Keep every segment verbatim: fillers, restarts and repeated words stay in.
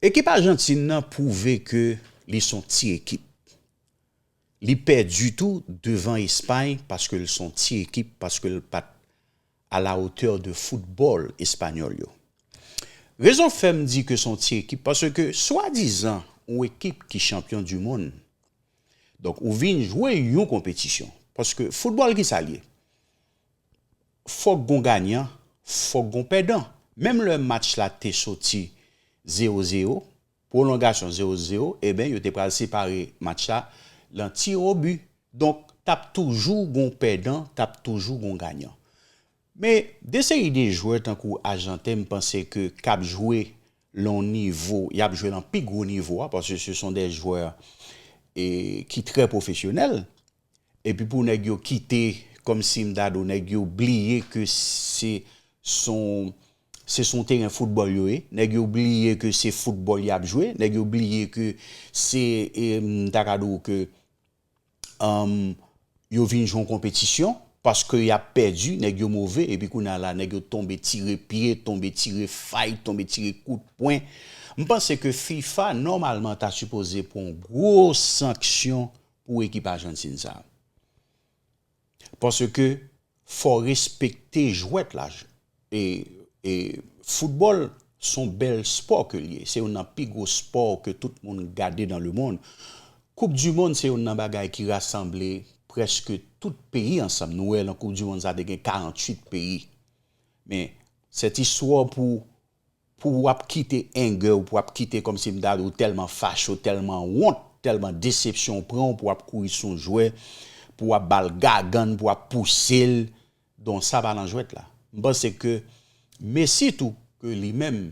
Ekip Ajantin nan pwouve ke li se yon ti ekip. Li pèdi tou devan Espay paske l se yon ti ekip, paske l pa t à la hauteur de foutbòl espanyòl yo. Rezon k fè m di ke se yon ti ekip, paske swadizan yon ekip ki chanpyon di monn, donk ou vin jwe yon konpetisyon. Paske foutbòl ki sa l ye? Fòk gon ganyan, fòk gon pèdan. Menm lè match la te soti zewo zewo, pwolongasyon zewo zewo, eben, yo te pral separe match la lan tir au but. Donk, t ap toujou gon pèdan, t ap toujou gon ganyan. Men, de seri de jwè tankou Ajanten, m panse ke k ap jwe lan nivo, y ap jwe lan pi gwo nivo a, paske se sont des joueurs e, ki trè pwofesyonèl. Epi pou nèg yo kite, kòmsi m ta di w, nèg yo bliye ke se son, se son teren foutbòl yo ye. Nèg yo bliye ke se foutbòl y ap jwe. Nèg yo bliye ke se, e, m ta ka di w ke, um, yo vin jwe yon konpetisyon, paske y ap pèdi, nèg yo move, epi kounye a la, nèg yo tonbe tire pye, tonbe tire fay, tonbe tire kout pwen. M panse ke fifa, nòmalman, ta sipoze pran yon gwo sanksyon pou ekip Ajantin sa a. Paske fò respekte jwèt la. E, e foutbòl se yon bèl spò ke l ye. Se youn nan pi gwo spò ke tout moun gade dans le monde. Koup di monn se youn nan bagay ki rasanble prèske tout peyi ansanm. Nou wè lan koup di monn sa te gen karannwit peyi. Men, cette histoire pou pou w ap kite anger, pou w ap kite kòmsi m ta di w tèlman fache, tèlman wont, tèlman desepsyon pran w, pou w ap kouri sou jwè, pou w ap ba l gagann, pou w ap pouse l. Donk, sa pa nan jwèt la. M panse ke Messi tou, ke li menm,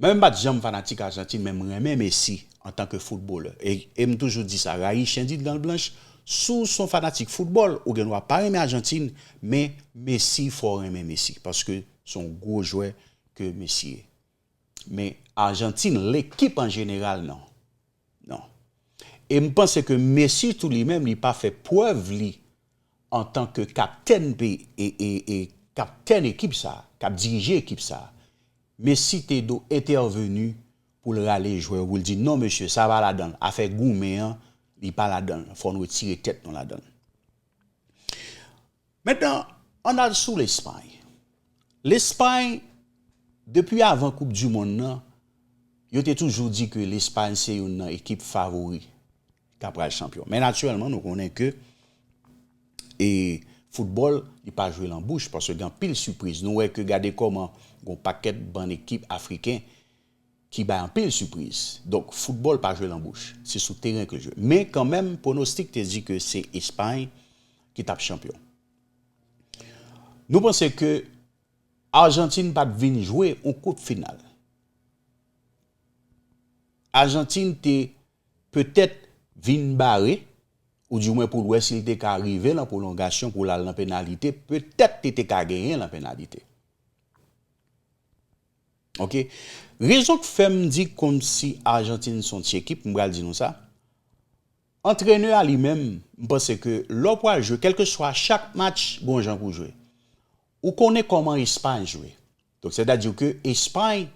mwen menm m pa t janm fanatik Ajantin, men m renmen Messi antanke foutbolè. E, e m toujou di sa, rayi chen di dan l blanch, si w se yon fanatik foutbòl, ou gen dwa pa renmen Ajantin, men Messi, fò w renmen Messi, paske se yon gwo jwè ke Messi ye. Men Ajantin, lekip an jeneral, non. Non. E m panse ke Messi tou li menm, li pa fè prèv li antanke kaptèn pe-, e, e, e kaptèn ekip sa, k ap dirije ekip sa. Messi te dwe entèveni pou l rale jwè yo, pou l di, "Non, mesye, sa pa ladan l. Afè goumen an, li pa ladan l. Fò n retire tèt nou ladan l." Mentnan, ann al sou Lespay. Lespay, depi avan Koup di Monn nan, yo te toujou di ke Lespay se youn nan ekip favori k ap pral chanpyon. Men natirèlman, nou konnen ke, e, foutbòl, li pa jwe lan bouch, paske gen anpil sipriz. Nou wè ke gade kòman gon pakèt bann ekip afriken ki bay anpil sipriz. Donk, foutbòl pa jwe lan bouch. Se sou teren ke l jwe. Men kanmenm, pwonostik te di ke se Espay ki t ap chanpyon. Nou panse ke Ajantin pa t vin jwe yon kout final. Ajantin te petèt vin bare, oudimwen pou l wè si l te ka rive lan pwolongasyon pou l al lan penalite, petèt li te ka genyen lan penalite. Oke? Rezon k fè m di kòmsi Ajantin se yon ti ekip, m pral di nou sa. Antrenè a li menm, m panse ke lè w pral jwe, kèlkeswa chak match, gon jan pou w jwe. Ou konnen kòman Espay jwe. Donk, sètadi ke Espay,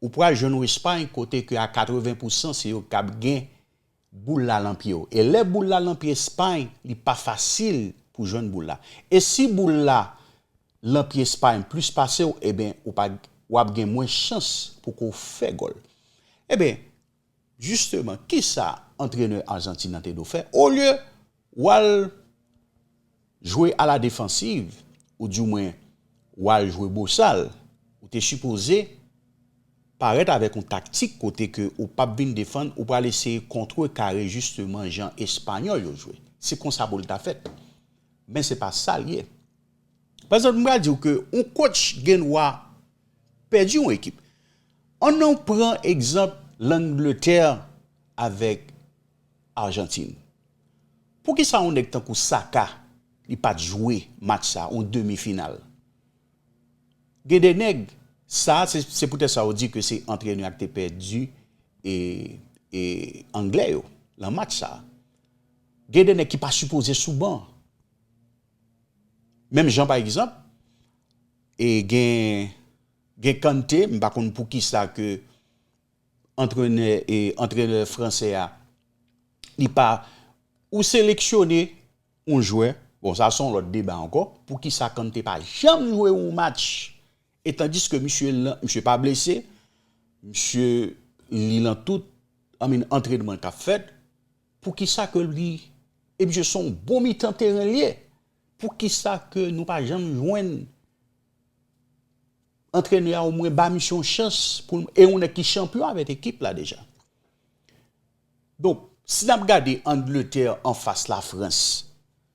ou pral jwenn yon Espay kote ke a katreven pousan se yo k ap gen boul la lan pye yo. E lè boul la lan pye Espay, li pa fasil pou jwenn boul la. E si boul la lan pye Espay plis pase w, eben, ou pa, w ap gen mwens chans pou ke w fè gòl. Eben, jisteman, kisa antrenè Ajantin nan te dwe fè? Olye w al jwe a la defansiv, oudimwen w al jwe bosal, ou te sipoze parèt avèk yon taktik kote ke ou p ap vin defann, ou pral eseye kontrekare jisteman jan Espanyòl yo jwe. Se konsa pou l ta fèt. Men se pa sa l ye. Pa egzanp, m pral di w ke yon coach gen dwa pèdi yon ekip. Ann nou pran egzanp Langletè avèk Ajantin. Poukisa yon nèg tankou Saka, li pa t jwe match sa, yon demi final? Gen de nèg, sa, se, se poutèt sa yo di ke se antrenè a ki te pèdi e, e anglè yo, lan match sa. Gen de nèg ki pa sipoze sou ban. Menm jan, pa egzanp, e gen, gen Kante, m pa konn poukisa ke antrenè e antrenè fransè a, li pa, ou seleksyone yon jwè, bon, sa se yon lòt deba ankò, poukisa Kanté pa janm jwe yon match, e tandiske misye lan, misye pa blese, misye li lan tout, I mean, antrènman k ap fèt, poukisa ke li, e misye se yon bon mitan teren li ye, poukisa ke nou pa janm jwenn antrenè a omwen ba misye yon chans pou l, e yon nèg ki chanpyon avèk ekip la deja. Donk, si n ap gade Angletè anfas Lafrans,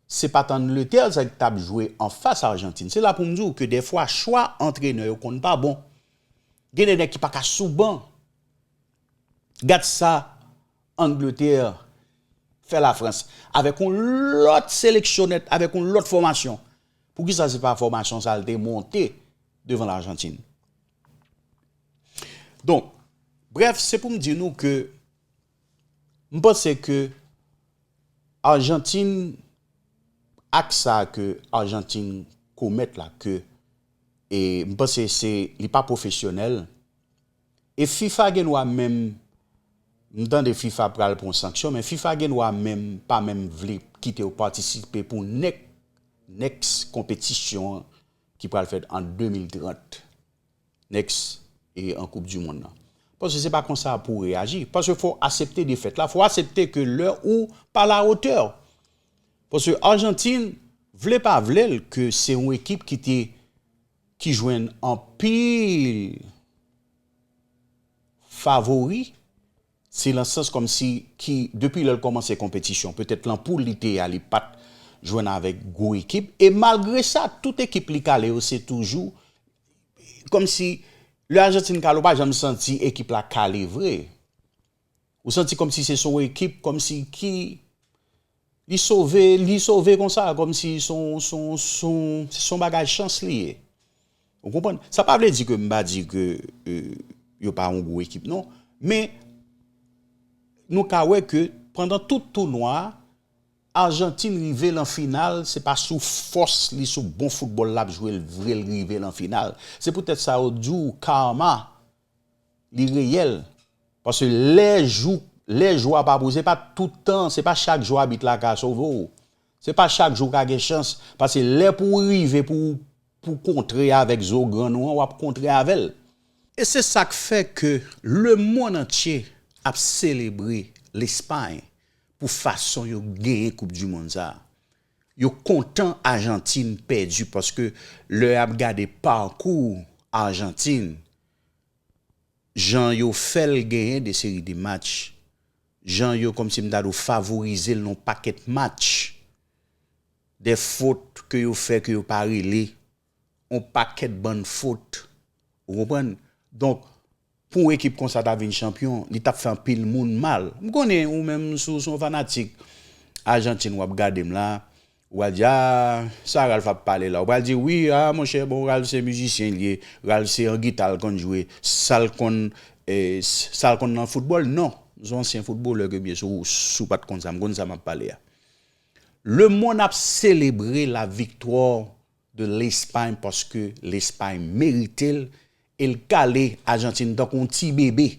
se pa t Angletè sa ki t ap jwe anfas Ajantin. Se la pou m di w ke dèfwa chwa antrenè yo konn pa bon. Gen de nèg ki pa ka sou ban. Gad sa Angletè fè Lafrans avèk yon lòt seleksyonè, avèk yon lòt fòmasyon. Poukisa se pa fòmasyon sa l te monte devan Lajantin? Donk, brèf, se pou m di nou ke m panse ke Ajantin, ak sa ke Ajantin komèt la, ke, e, m panse se, li pa pwofesyonèl. E fifa gen dwa menm, m tande fifa pral pran sanksyon, men fifa gen dwa menm, pa menm vle kite yo patisipe pou nèk, nèks konpetisyon an ki pral fèt an de mil trant. Next, e an Koup di Mond nan. Paske se pa konsa pou w reyaji. Paske fò w aksepte defèt la, fò w aksepte ke lè ou pa la otè. Paske Ajantin, vle pa vle l, ke se yon ekip ki te, ki jwenn anpil favori, se lan sans kòmsi ki, depi lè l kòmanse konpetisyon, petèt lan poul li te a, li pa t jwenn avèk gwo ekip. E malgre sa, tout ekip li kale yo, se toujou kòmsi lè Ajantin kale, ou pa janm santi ekip la kale vre. Ou santi kòmsi se son ekip, kòmsi ki, li sove, li sove konsa, kòmsi son, son, son, se son bagay chans li ye. Ou konprann? Sa pa vle di ke m pa di ke, e, yo pa yon gwo ekip, non. Men, nou ka wè ke pandan tout tounwa a, Ajantin rive lan final, se pa sou fòs li, sou bon foutbòl l ap jwe, l vre l rive lan final. Se poutèt sa yo di w karma, li reyèl. Paske lè jou, lè jou a pa pou, se pa tout tan, se pa chak jou abit la ka sove w. Se pa chak jou w ka gen chans. Paske lè pou w rive, pou w pou kontre avèk zo grann ou an, w ap kontre avè l. E se sa k fè ke lemonn antye ap selebre Lespay pou fason yo genyen Koup di Mond sa a. Yo kontan Ajantin pèdi paske lè y ap gade pakou Ajantin, jan yo fè l genyen de seri de match, jan yo, kòmsi m ta di w, favorize l nan yon pakèt match, de fot ke yo fè ke yo pa rele, yon pakèt bann fot. Ou konprann? Donk, pou yon ekip konsa ta vin chanpyon, li t ap fè anpil moun mal. M konnen ou menm, si w se yon fanatik Ajantin, w ap gade m la, ou pral di, a, sa Ralph ap pale la. Ou pral di, wi, a, monchè, bon, Ralph se mizisyen li ye, Ralph se an gita l konn jwe, sa l konn, e, sa l konn nan foutbòl, non. M se yon ansyen foutbolè ke m ye, si w, si w pa t konn sa, m konn sa m ap pale a. Lemonn ap selebre la viktwa de Lespay paske Lespay merite l e l kale Ajantin tankou yon ti bebe.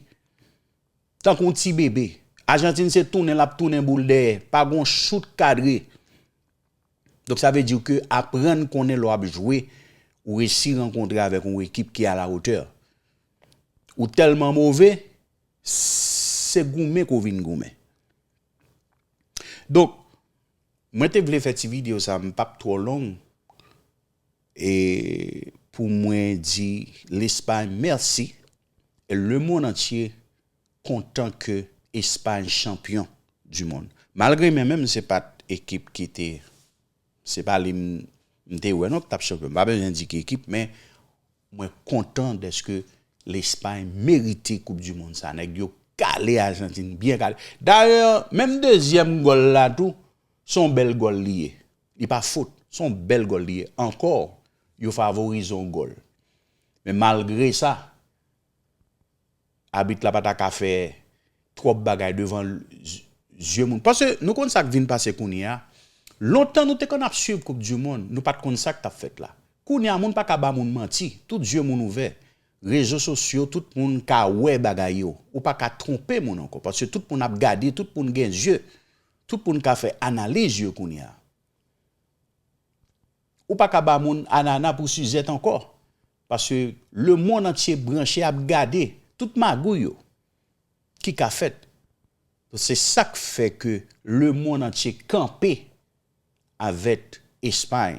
Tankou yon ti bebe. Ajantin se tounen l ap tounen boul dèyè. Pa gon chout kadre. Donk sa vle di ke aprann konnen lè w ap jwe, ou resi rankontre avèk yon ekip ki a la otè. Ou tèlman move, se goumen ke w vin goumen. Donk, mwen te vle fè ti videyo sa, m p ap twò long, e pou mwen di Lespay mèsi, e lemonn antye kontan ke Espay chanpyon di mond. Malgre mwen menm, se pa t ekip ki te, se pa li m, m te wè non k t ap chanpyon. M pa bezwen di ki ekip, men mwen kontan dèske Lespay merite Koup di Mond sa. Nèg yo kale Ajantin, byen kale. Dayè, menm dezyèm gòl la tou, se yon bèl gòl li ye. Li pa fot, se yon bèl gòl li ye. Ankò, yo favorize yon gòl. Men malgre sa, abit la pa ta ka fè twòp bagay devan z-, zye moun. Paske nou konn sa k vin pase kounye a. Lontan nou te konn ap swiv Koup di Mond, nou pa t konn sa k t ap fèt la. Kounye a, moun pa ka ba moun manti. Tout zye moun ouvè. rezo sosyo, tout moun ka wè bagay yo. Ou pa ka twonpe moun ankò, paske tout moun ap gade, tout moun gen zye, tout moun ka fè analiz yo kounye a. Ou pa ka ba moun anana pou sizèt ankò, paske lemonn antye branche ap gade tout magouy yo ki ka fèt. Se sa k fè ke lemonn antye kanpe avèk Espay.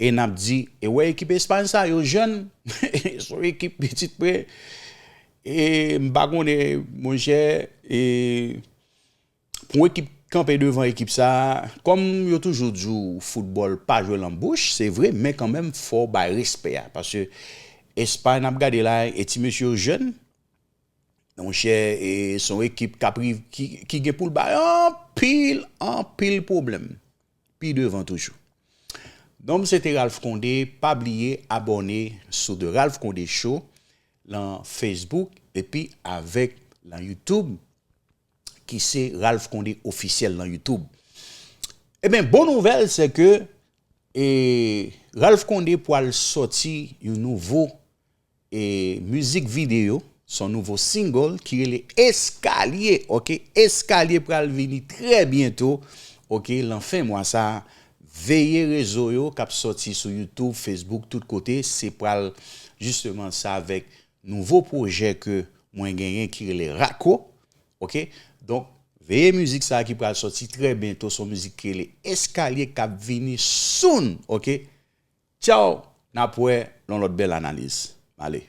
E n ap di, e wè ekip Espay sa, yo jèn, se yon ekip pitit pre. E m pa konnen, monchè, e pou yon ekip kanpe devan ekip sa, kòm yo toujou di w, foutbòl pa jwe lan bouch, se vre, men kanmenm, fò w bay respè a. Paske Espay n ap gade la, e ti mesye yo jèn, monchè, e se yon ekip k ap riv, ki, ki gen pou l bay anpil, anpil pwoblèm. Pi devan toujou. Donk, se te Ralph Condé. Pa bliye abòne sou The Ralph Condé Show lan Facebook epi avèk lan YouTube, ki se Ralph Condé Ofisyèl lan YouTube. Ebyen, bon nouvèl, se ke, e, Ralph Condé pral sòti yon nouvo, e, mizik videyo, son nouvo single ki rele Eskalye, oke? Eskalye pral vini trè byento, oke, lan fen mwa sa. Veye rezo yo k ap sòti sou YouTube, Facebook, tout kote, se pral jisteman sa avèk nouvo pwojè ke mwen genyen ki rele Rako, oke? Donk, veye mizik sa ki pral sòti trè byento, se yon mizik ki rele Eskalye k ap vini soon, oke? Tchaw, n ap wè lan lòt bèl analiz. M ale.